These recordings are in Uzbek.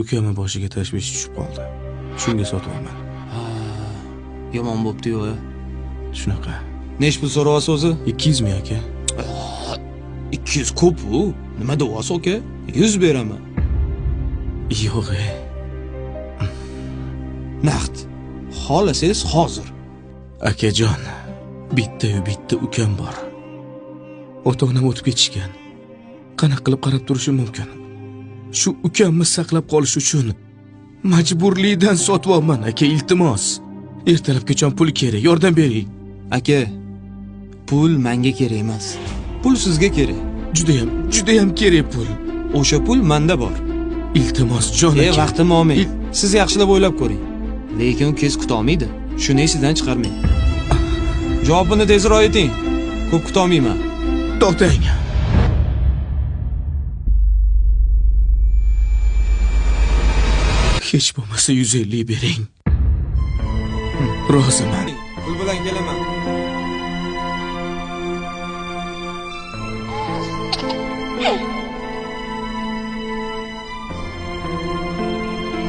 Ukamni boshiga tashvish tushib qoldi. Shunga sotyapman. Ha, yomon bo'pti-yu. Shunaqa. Nech pul so'rayapsiz o'zi? 200 ming aka. 200 ko'p-u. Nima deyapsiz aka? 100 beraman. Yo'q. Naqd. Xohlasangiz hozir. Akajon, bitta-yu bitta ukam bor. Ota-onam o'tib ketishgan. Qanaqa qilib qarab turishim mumkin? Shu ukamni saqlab qolish uchun majburlikdan sotyapman aka, iltimos. Ertalabgacha pul kerak, yordam bering. Aka, pul menga kerak emas. Pul sizga kerak. Judayam, judayam kerak pul. O'sha pul menda bor. Iltimos, jon aka. Vaqtimni olmang. Siz yaxshilab o'ylab ko'ring. Lekin u kez kuta olmaydi. Shuni esidan chiqarmang. Javobini tezroq ayting. Ko'p kuta olmayman. To'xtang. Hech bo'lmasa 150 bering. Roziman. Pul bilan kelaman.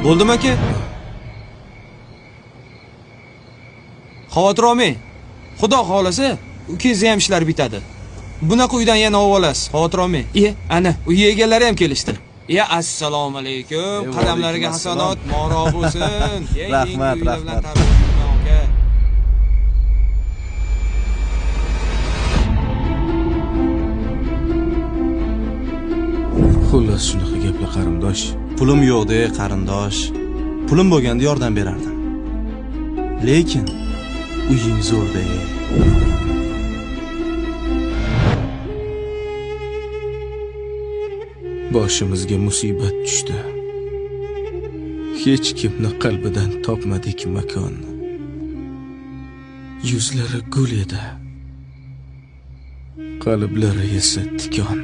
Bo'ldimi aka? Xavotir olmang. Xudo xolasa, ukangizni ham ishlar bitadi. Bunaqa uydan yana olib olasiz, xavotir olmang. Ana, uy egalari ham kelishdi. Assalomu alaykum. Qadamlariga hasanot, moro bo'lsin. Rahmat, rahmat. Xullas shunaqa gaplar qarindosh. Pulim yo'q-de, qarindosh. Pulim bo'lganda yordam berardim. Lekin uying zo'r-da. Boshimizga musibat tushdi. Hech kimni qalbidan topmadik makon. Yuzlari gul edi. Qalblari esa tikon.